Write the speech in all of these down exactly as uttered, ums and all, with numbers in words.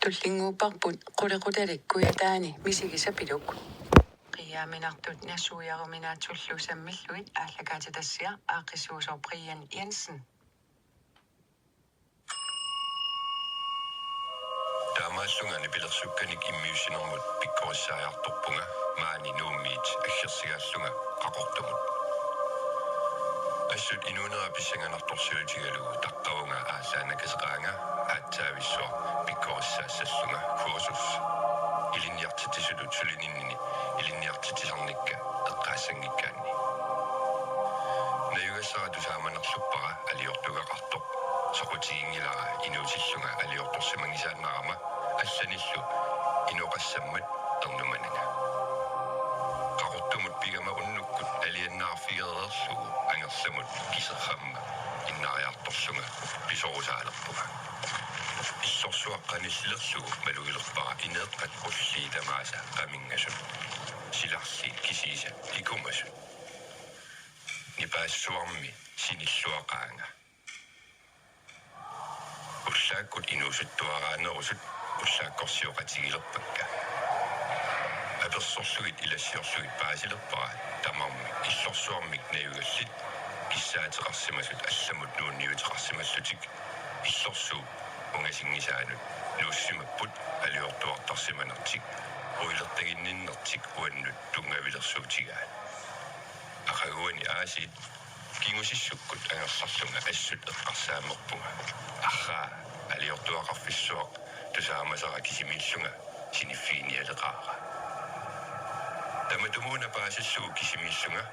Tullinnguupparput qulequtalik Kujataani misigisapiluk. Qiiaaminartut nassuiaruminaatsullu sammillugit aallakaatitassiaq aaqqissuusoq Brian Jensen. Taamaallunga nipilersukkanik immiussinermut pikkorissaajartorpunga maani Nuummiit aggersigaallunga Qaqortumut. Assut inuunera pissanganartorsiutigalugu taqqavunga aallaannakaseqaanga aatsaavissuaq pikkorissaassallunga kursus. Ilinniartitsisutut sulininnini ilinniartitsisarnikka eqqaassanngikkaanni. Najugassara tusaamanerluppara aliortugaqartoq. Soqutiginngilara inuutillunga aliortorsimanngisaannarama allanillu inoqassammat ernumananga. Qaqortumut pigama unnukkut aliannaarfigereerlugu angerlamut kiserramma innariartorlunga pisorusaalerpunga. Illorsuaq qanillilerlugu malugilerpara ineeqqat qullii tamaasa qaminngasut. Silarlii kisiisa ikumasut. Nipaassuarmi sinilluaqaanga. Ullaakkut inuusuttuaraanerusut ullaakkorsioqatigilerpakka. Apersorlugit ilassiorlugit paasilerpara tamarmik illorsuarmik najugallit kissaateqarsimasut allamut nuunniuteqarsimallutik illorsuup ungasinngisaanut nuussimapput aliortuartarsimanertik uilertaginninnertik uannut tunngavilersuutigaat. Aqaguani aasiit kingusissukkut angerlarlunga assut eqqarsaammerpunga: Arraa, aliortuaqarfissuaq tusaamasara kisimiillunga siniffiginialeqaara. Tamatumuuna paasillugu kisimiillunga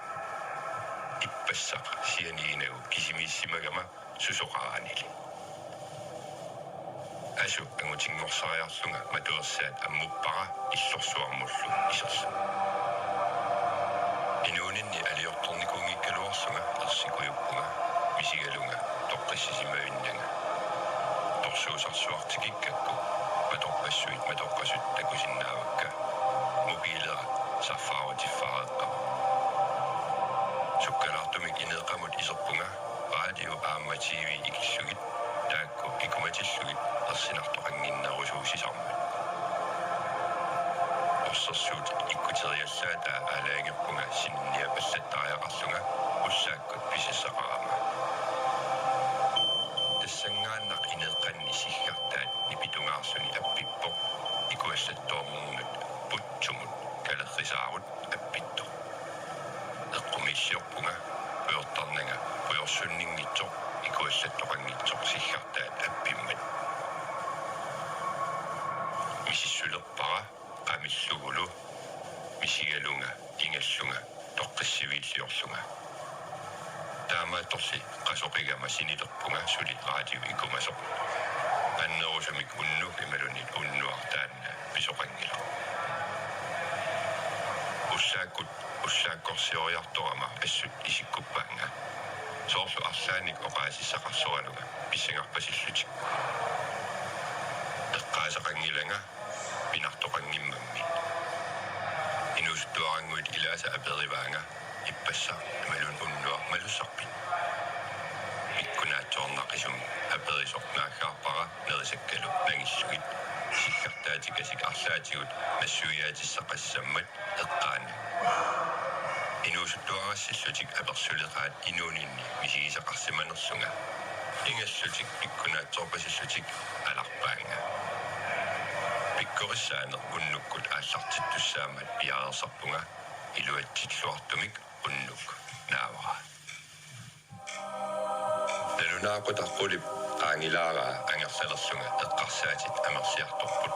ippassaq sianiginagu kisimiissimagama susoqaranili. Asu angutinngorsaariarlunga matuersaat ammuppara illorsuarmullu iserlunga. Inuuninni aliortornikuunngikkaluarlunga ersikujuppunga misigalunga toqqissisimavinnanga. Torsuusarsuaq tikikkakku matorpassuit matoqqasut takusinnaavakka. Mobiilera sarfaarutiffaareeqqavoq. Sukkalaartumik ineeqqamut iserpunga radio aamma T V ikillugit taakku ikumatillugit ersinartoqannginnerusuusisarmat. Orsersuut ikkuteriallaataa aalajangerpunga sinniapallattariaqarlunga ullaakkut pisassaqarama. Tassanngaannaq ineeqqanni siggartaat nipitungaarluni appippoq, ikuallattoornernut putsumut kalerrisaarut appittoq. Eqqumiissiorpunga pujortarnanga pujorsunninngitsoq ikuallattoqanngitsoq siggartaat appimmat. Misissulerpara qamillugulu misigalunga ingallunga toqqissiviilliorlunga. Taamaattorli qasoqigama sinilerpunga suli radio ikumasoq. Annerusumik unnuk imaluunniit unnuaq taanna pisoqanngilaq. Ullaakkut ullaakkorsioriartorama assut isikkuppaannga. Soorlu arlaannik oqaasissaqarsoralunga pissangarpasillutik. Eqqaasaqanngilanga pinartoqanngimmammi. Inuusuttuarannguit ilaasa aperivaanga: Ippassaq imaluunniit unnuaq malussarpit? Pikkunaatsoornaqisumik aperisoq naaggaarpara nerisakkalu nangillugit. Siggartaatikasik arlaatigut nassuiaatissaqassammat eqqaanni. Inuusuttuarassillutik apersuleqaat inuuninni misigisaqarsimanerlunga. Ingallutik pikkunaatsoorpasillutik alarpaannga. Pikkorissaaneq unnukkut aallartittussaammat piareersarpunga iluatsilluartumik unnuk naavara. Nalunaaqutaq qulip qaangilaaraa angerlalerlunga eqqarsaatit amerliartorput.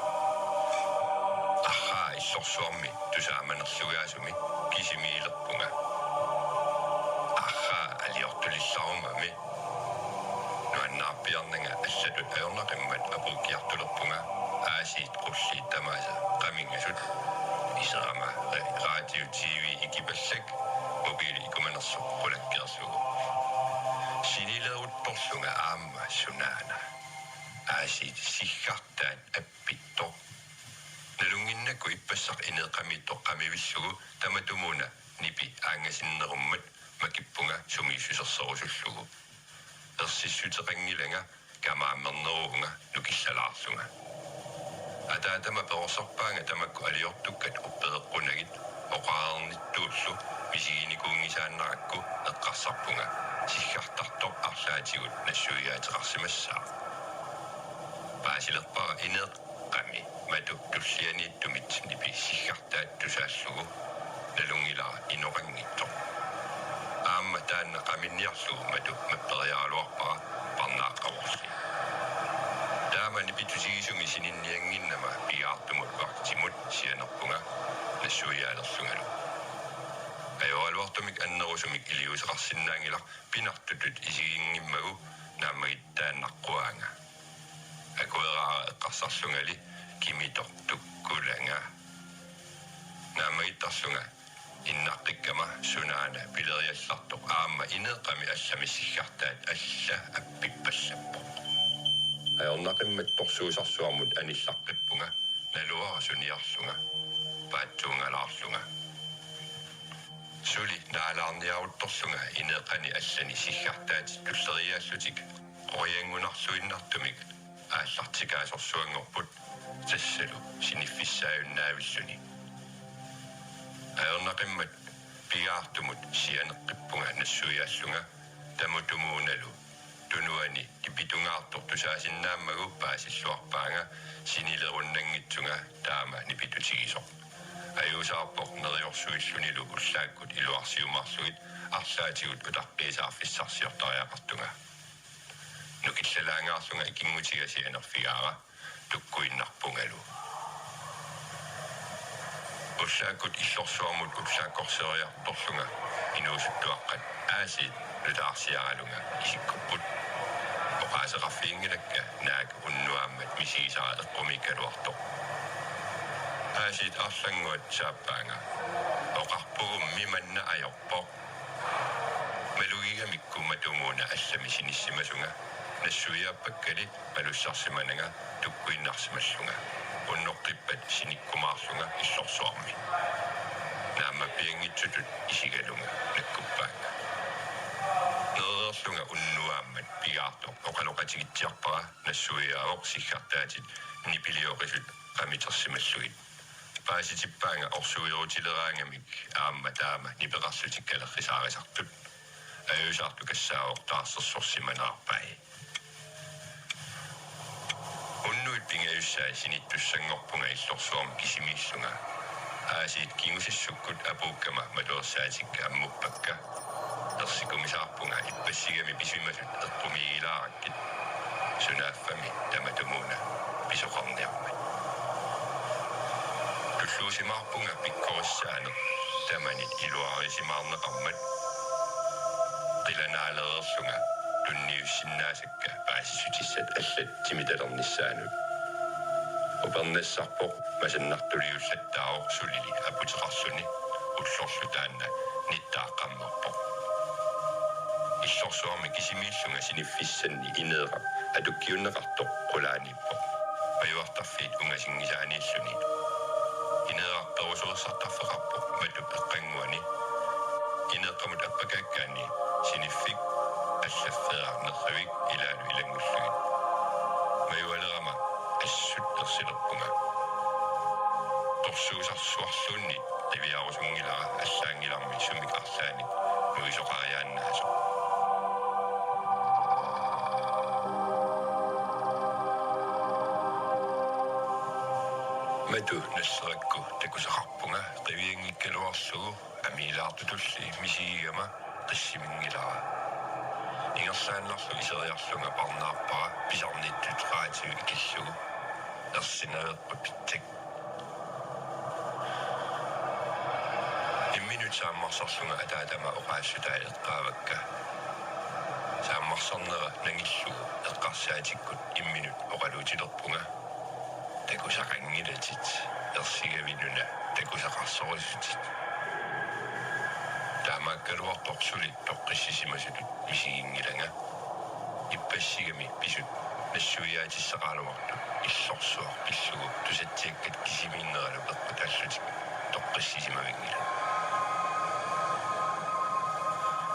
Arraa illorsuarmi tusaamanerlugaasumi kisimiilerpunga. Arraa aliortulillarumami. Nuannaarpiarnanga allatut ajornaqimmat apuukkiartulerpunga aasiit qulliit tamaasa qaminngasut. Iserama ra-, radio, T V ikipallak mobiili ikumanersoq qulakkeerlugu. Sinileruttorlunga aamma sunaana. Aasiit siggartaat appittoq. Nalunnginnakku ippassaq ineeqqamiittoq qamivillugu tamatumuuna nipi aangasinnerummat makippunga sumiissuserserusullugu. Ersissuteqanngilanga kamaammerneruvunga nukillalaarlunga. Ataatama perorsorpaanga tamakku aliortukkat uppereqqunagit oqareernittuullu misiginikuunngisaannarakku eqqarsarpunga siggartartoq arlaatigut nassuiaateqarsimassaaq. Paasilerpara ineeqqami matu tullianiittumit nipi siggartaat tusaallugu nalunngilara inoqanngitsoq. Aamma taanna qaminniarlugu matu mapperiaraluarpara parnaaqqavorli. Taama nipitutigisumi sininniannginnama pigaartumut vagtimut sianerpunga nassuiaalerlungalu. Ajoraluartumik annerusumik iliuuseqarsinnaanngilaq pinartutut isiginngimmagu naammagittaannaqquaanga. Akueraara eqqarsarlungali kimitoq tukkulanga. Naammagittarlunga innaqqikkama sunaana pileriallartoq aamma ineeqqami allami siggartaat alla appippallappoq. Ajornaqimmat torsuusarsuarmut anillaqqippunga naluara suniarlunga paatsuungalaarlunga. Suli naalaarniaruttorlunga ineeqqani allani siggartaatit tulleriiaallutik qorianngunarluinnartumik aallartikaasorsuanngorput tassalu siniffissaajunnaavilluni. Ajornaqimmat pigaartumut sianeqqippunga nassuiaallunga tamutumuunalu tunuani nipitungaartoq tusaasinnaammagu paasilluarpaanga sinilerunnanngitsunga taama nipitutigisoq. Ajuusaarpoq neriorsuillunilu ullaakkut iluarsiumaarlugit arlaatigut utaqqiisaarfissarsiortariaqartunga. Nukillalaangaarlunga ikinngutiga sianerfigaara tukkuinnarpungalu. Ullaakkut illorsuarmut ullaakkorseriartorlunga inuusuttuaqqat aasiit nutaarsiaralunga isikkupput. Oqaaseqarfiginngilakka naak unnuaammat misigisara eqqumiikkaluartoq. Aasiit arlannguat saappaanga. Oqarpugummi manna ajorpoq. Malugigamikku matumuuna allami sinissimasunga nassuiaappakkali malussarsimananga tukkuinnarsimallunga. Unnoqqippat sinikkumaarlunga illorsuarmi. Naammappianngitsutut isigalunga nakkuppaanga. Nerereerlunga unnuaammat pigaartoq oqaloqatigitsiarpara nassuiaavoq siggartaatit nipilioqisut qamitersimallugit. Paasitippaanga orsuirutileraangamik aamma taama nipeqarlutik kalerrisaarisartut. Ajuusaartukassaavoq taarsersorsimaneraarpai. Unnuit pingajussai sinittussanngorpunga illorsuarmi kisimiillunga. Aasiit kingusissukkut apuukkama matuersaatikka ammuppakka. Ersikumisaarpunga ippassigami pisimasut eqqumiigilaarakkit. Sunaaffami tamatumuuna pisoqarniarmat. Tulluusimaarpunga pikkorissaaneq tamanit iluarisimaarneqarmat. Qilanaalereerlunga tunniussinnaasakka paasissutissat allat timitalernissaannut. Upernassarpoq masannartuliullattaarpoq sulili aputeqarluni ullorlu taanna nittaaqqammerpoq. Illorsuarmi kisimiillunga siniffissanni ineeraq atukkiunneqartoq qulaaniippoq. Majuartarfiit ungasinngisaaniilluni. Ineeraq perusuersartarfeqarpoq matup eqqannguani. Ineeqqamut appakaakkaanni siniffik allaffeeraq nerrivik ilaalu ilanngullugit. Majualerama assut ersilerpunga. Torsuusarsuarluunniit qiviarusunngilara allaanngilarmi sumik arlaannik nuisoqariaannaasoq. Matu nallerakku takusaqarpunga qivianngikkaluarlugu amiilaartutulli misigigama qissiminngilara. Ingerlaannarlu iseriarlunga parnaarpara pisarnittut raatiu ikillugu. Ersinaveerput pitsak. Imminut saammarsarlunga ataatama oqaassutai eqqaavakka. Saammarsarnera nangillugu eqqarsaatikkut imminut oqaluutilerpunga. Takusaqanngilatit, ersigavit una takusaqarsorisutit. Taamaakkaluartoq suli toqqissisimasutut misiginngilanga. Ippassigami pisut nassuiaatissaqaraluartut illorsuaq pillugu tusatsiakkat kisimiinneralu peqqutaallutik toqqissisimavinngillat.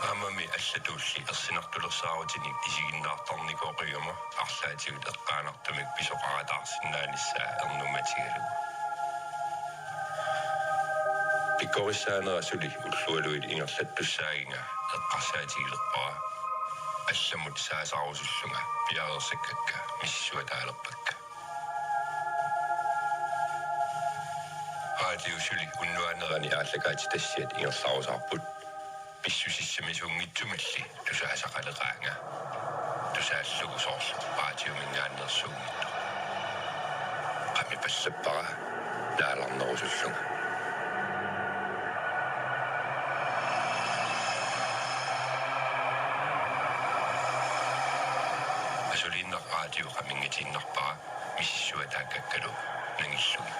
Taamami allatulli ersinartulersaarutinik isiginnaartarnikooqigama arlaatigut eqqaanartumik pisoqarataarsinnaanissaa ernummatigalugu. Pikkorissaanera suli ullualuit ingerlattussaagiga eqqarsaatigilerpara. Allamut saasarusullunga piareersakkakka misissuataalerpakka. Radiu suli unnuanerani aallakaatitassiat ingerlarusaarput. Pissusissamisuunngitsumilli tusaasaqaleqaanga. Tusaallugu soorlu radiominngaanneersuunngitsoq. Qamipallappara naalarnerusullunga. Asuliinnaq radio qaminngitiinnarpara misissuataakkakkalu nangillugit.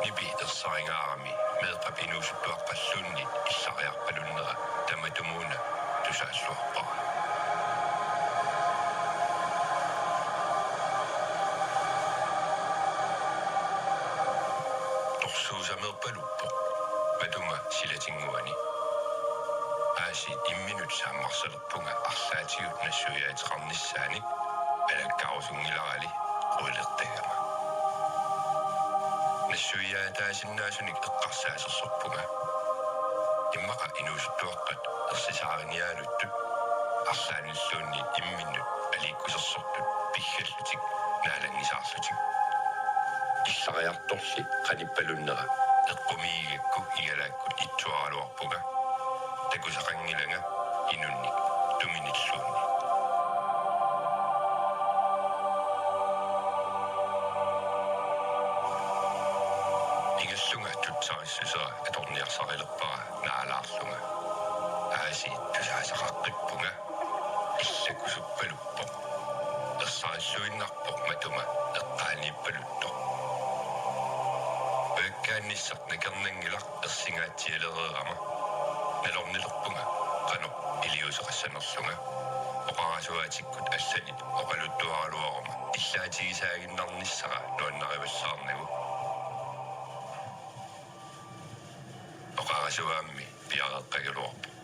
Nipi ersaringaarami meeqqap inuusuttuaqqalluunniit illariarpalunnera tamatumuuna tusaalluarpara. Torsuusameerpaluppoq matuma silatinnguani. Aasiit imminut saammarsalerpunga arlaatigut nassuiaateqarnissaanik, alakkarusunngilarali quilertagama. Nassuiaataasinnaasunik eqqarsaasersorpunga. Immaqa inuusuttuaqqat ersisaariniaaluttut arlaannilluunniit imminnut aliikkusersortut piggallutik naalanngisaarlutik. Illariartorli qanippalunnera eqqumiigigakku igalaakkut itsuaraluarpunga takusaqanngilanga inunnik tuminilluunniit. Ingallunga tutsarissusera atorniarsarilerpara naalaarlunga. Aasiit tusaasaqaqqippunga, illakusuppaluppoq. Ersarilluinnarpoq matuma eqqaaniippaluttoq. Ujakkaannissaq nakernanngilaq ersingaatsialereerama. Nalornilerpunga qanoq iliuuseqassanerlunga. Oqarasuaatikkut allanit oqaluttuaraluaruma illaatigisaaginnarnissara nuannarivallaarnagu. Oqarasuaammi piareeqqagaluarpoq.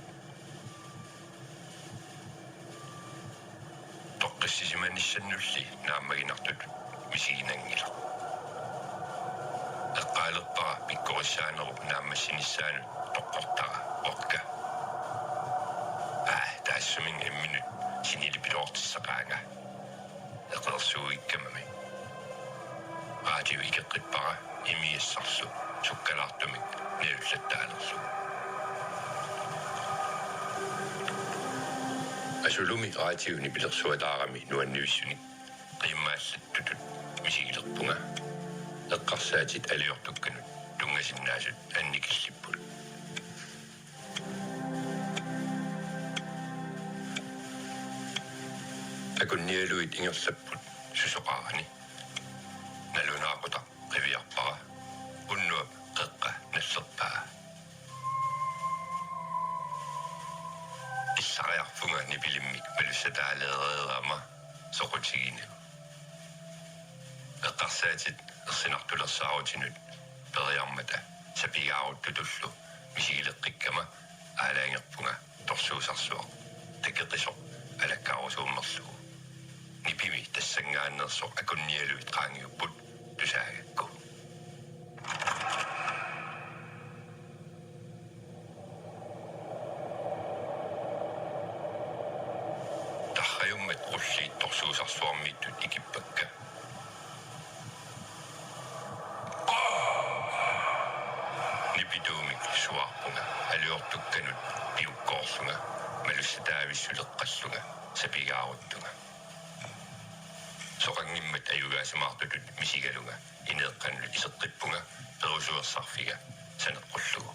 Toqqissisimanissannulli naammaginartutut misiginanngilaq. Eqqaalerpara pikkorissaanerup naammassinissaanut toqqortara orka. Aa, taassumik imminut sinilipiloortissaqaanga. Eqeersuuikkamami. Radio ikeqqippara imigassarlu sukkalaartumik niullattaalerlugu. Asulumi radio nipilersuataarami nuannivissunik qiimmaallattutut misigilerpunga. Eqqarsaatit aliortukkanut tunngasinnaasut annikillipput. Akunnialuit ingerlapput susoqarani. Nalunaaqutaq qiviarpara. Unnuap qeqqa nallerpaa. Illariarpunga nipilimmik malussataaleereerama soqutiginagu. Eqqarsaatit ersinartulersaarutinut periarmata sapigaaruttutullu misigileqqikkama aalajangerpunga torsuusarsuaq takeqisoq alakkarusuummerlugu. Nipimi tassanngaanneersoq akunnialuit qaangiupput tusaagakku. Tarrajummat qulliit torsuusarsuarmiittut ikippakka. Nipituumik suaarpunga aliortukkanut piukkoorlunga malussataavissuleqqallunga sapigaaruttunga. Soqanngimmat ajugaasimaartutut misigalunga ineeqqannut iseqqippunga perusuersarfiga saneqqullugu.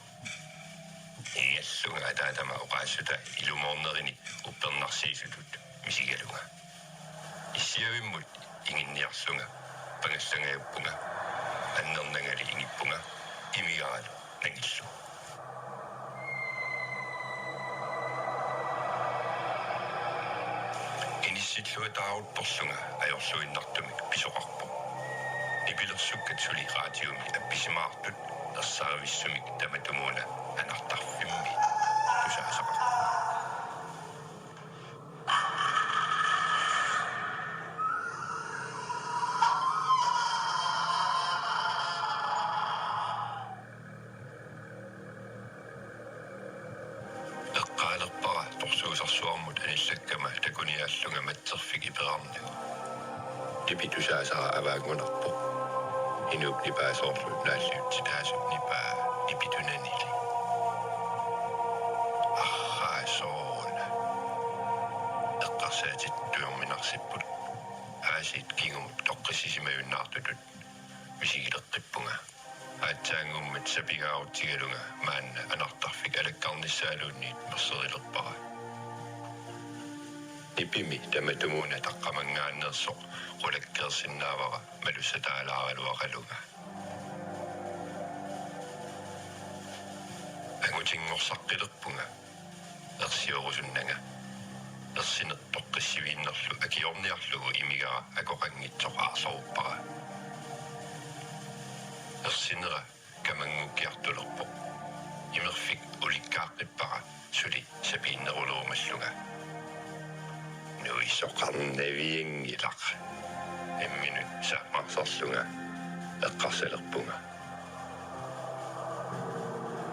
Ingallunga ataatama oqaassutaa ilumoornerini uppernarsiisutut misigalunga. Issiavimmut inginniarlunga pangallangajuppunga, annernangali ingippunga imigaralu nangillugu. Inissilluataaruttorlunga ajorluinnartumik pisoqarpoq. Nipilersukkat suli radiomi appisimaartut ersarivissumik tamatumuuna anartarfimmi tusaasaqarput. Eqqaalerpara torsuusarsuarmut anillakkama takuniaallunga matserfik iperarnagu. Nipi tusaasara avaanngunarpoq. Inuup nipaa soorlu naalliutsitaasut nipaa nipitunanili. Arraa sooruna. Eqqarsaatit tujorminarsipput. Aasiit kingumut toqqissisimajunnaartutut misigileqqippunga. Aatsaannguamik sapigaarutsigalunga maanna anartarfik alakkarnissaaluunniit merserilerpara. Nipimi tamatumuuna taqqamanngaanneersoq qulakkeersinnaavara malussataalaaraluaqalunga. Angutinngorsaaqqilerpunga. Ersiorusunnanga. Ersineq toqqissiviinnerlu akiorniarlugu imigara akoqanngitsoq aarloruppara. Ersinera kamanngukkiartulerpoq. Imerfik ulikkaaqqippara suli sapiinnerulerumallunga. Nuisoqarnavianngilaq. Imminut saammarsarlunga eqqarsalerpunga.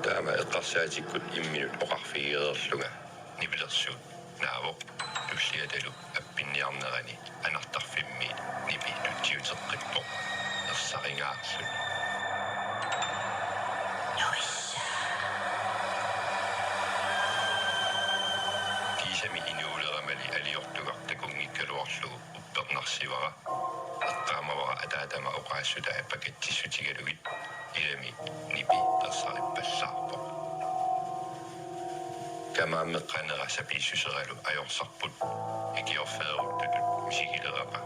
Taama eqqarsaatikkut imminut oqarfigereerlunga nipilersuut naavoq tulliatalu appinniarnerani anartarfimmi nipi tutsiuteqqippoq ersaringaarluni. Kiisami inuuleramali aliortugaq takunngikkaluarlugu uppernarsivara. Eqqaamavara ataatama oqaassutai pakatsissutigalugit ilami nipi ersarippallaarpoq. Kamaammeqqanera sapiissuseralu ajorsarput ikiorfeeruttutut misigilerama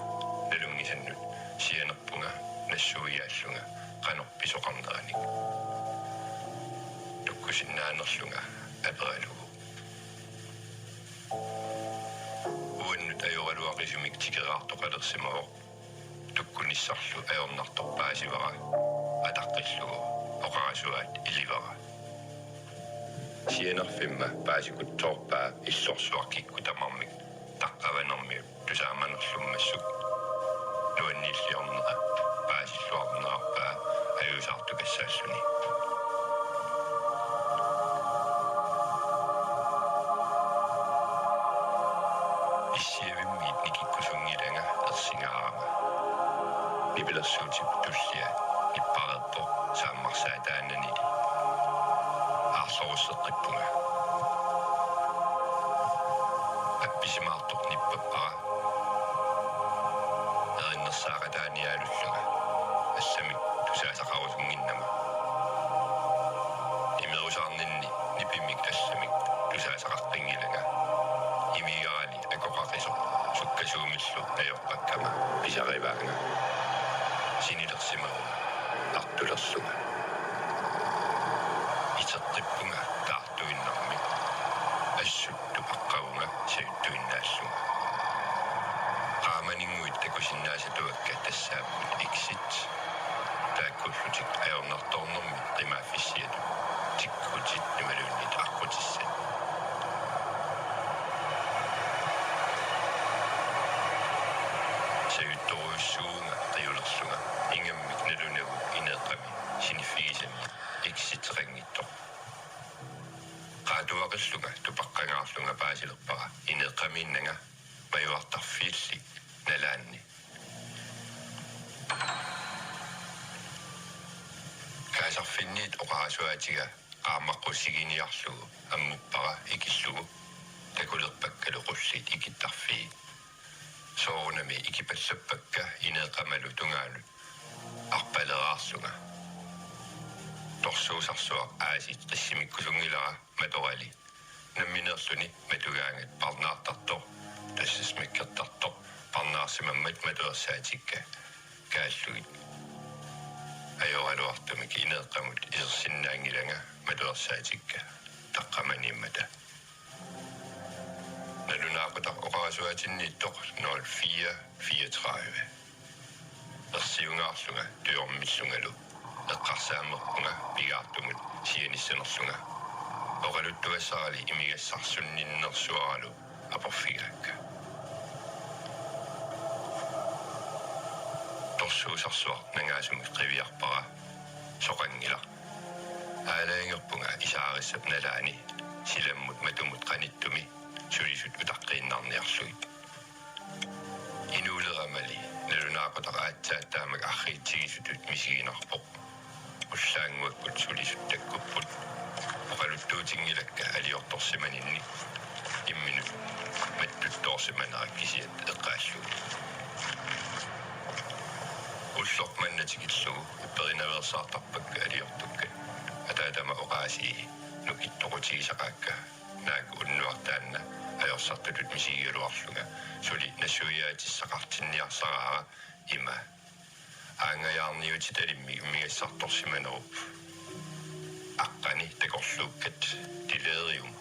nalunngisannut sianerpunga nassuiaallunga qanoq pisoqarneranik. Tukkusinnaanerlunga aperalugu. Uannut ajoraluaqisumik tikeraartoqalersimavoq. Tukkunissarlu ajornartoq paasivara ataqqillugu oqarasuaat ilivara. Sianerfimma paasikutsoorpaa illorsuaq kikkut tamarmik taqqavanermiut tusaamanerlummassuk nuanniilliornera paasilluarnerarpaa ajuusaartukassaalluni. Issiavimmiit nikikkusunngilanga ersingaarama. Nipilersuutip tullia nippareerpoq saammarsaataanani. Aarlorusseqqippunga. Appisimaartoq nippappara. Erinnersaaqataaniaalullunga allamik tusaasaqarusunnginnama. Imerusaarninni nipimik allamik tusaasaqaqqinngilanga. Imigarali akoqaqisoq sukkasuumillu najoqqakkama pisarivaanga. Sinilersimavunga artulerlunga. Iteqqippunga taartuinnarmik. Assut tupaqqavunga sajuttuinnaallunga. Qaamaninnguit takusinnaasatuakka tassaapput exit. Taakkuullutik ajornartoornermik qimaaffissiatut tikkutit imaluunniit aqqutissat. Sajuttorujussuuvunga qiulerlunga ingammik nalunagu ineeqqami siniffigisani exiteqanngitsoq. Qaatuaqillunga tupaqqangaarlunga paasilerpara ineeqqamiinnanga majuartarfiilli nalaanni. Kaasarfinniit oqarasuaatiga qaammaqqussiginiarlugu ammuppara ikillugu takulerpakkalu qulliit ikittarfii. Soorunami ikipallappakka ineeqqamalu tungaanut arpaleraarlunga. Torsuusarsuaq aasiit qissimikkusunngilara matorali. Nammineerluni matugaangat parnaartartoq, tassa smækkertartoq, parnaarsimammat matuersaatikka kaallugit. Ajoraluartumik ineeqqamut isersinnaanngilanga matuersaatikka taqqamaniimmata. Nalunaaqutaq oqarasuaatinniittoq nul fire fireogtredive. Ersiungaarlunga tujormillungalu eqqarsaammerpunga pigaartumut sianissanerlunga. Oqaluttuassarali imigassarsunninnersuaralu aporfigaakka. Torsuusarsuaq nangaasumik qiviarpara soqanngilaq. Aalajangerpunga isaarissap nalaani silammut matumut qanittumi sulisut utaqqiinnarniarlugit. Inuuleramali nalunaaqutaq aatsaat taamak arriitsigisutut misiginarpoq. Ullaannguakkut sulisut takkupput. Oqaluttuutinngilakka aliortorsimaninni imminut mattuttoorsimanera kisiat eqqaallugu. Ulloq manna tikillugu upperiinnaveersaartarpakka aliortukkat. Ataatama oqaasii nukittoqutigisaqaakka. Naak unnuaq taanna ajorsartutut misigigaluarlunga suli nassuiaatissaqartinniarsaraara ima. Aanngajaarniutitalimmik imigassartorsimanerup aqqani takorluukkat delirium.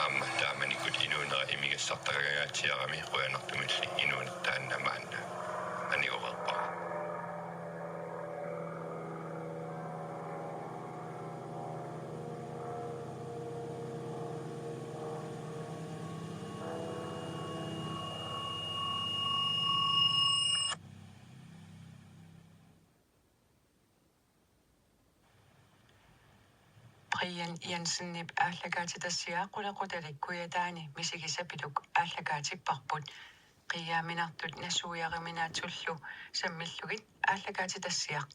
Aamma taamanikkut inuunera imigassartaqangaatsiarami qujanartumilli inuuneq taanna maanna anigoreerpara. Brian Jensenip aallakaatitassiaa qulequtalik Kujataani misigisapiluk aallakaatipparput. Qiiaaminartut nassuiariminaatsullu sammillugit aallakaatitassiaq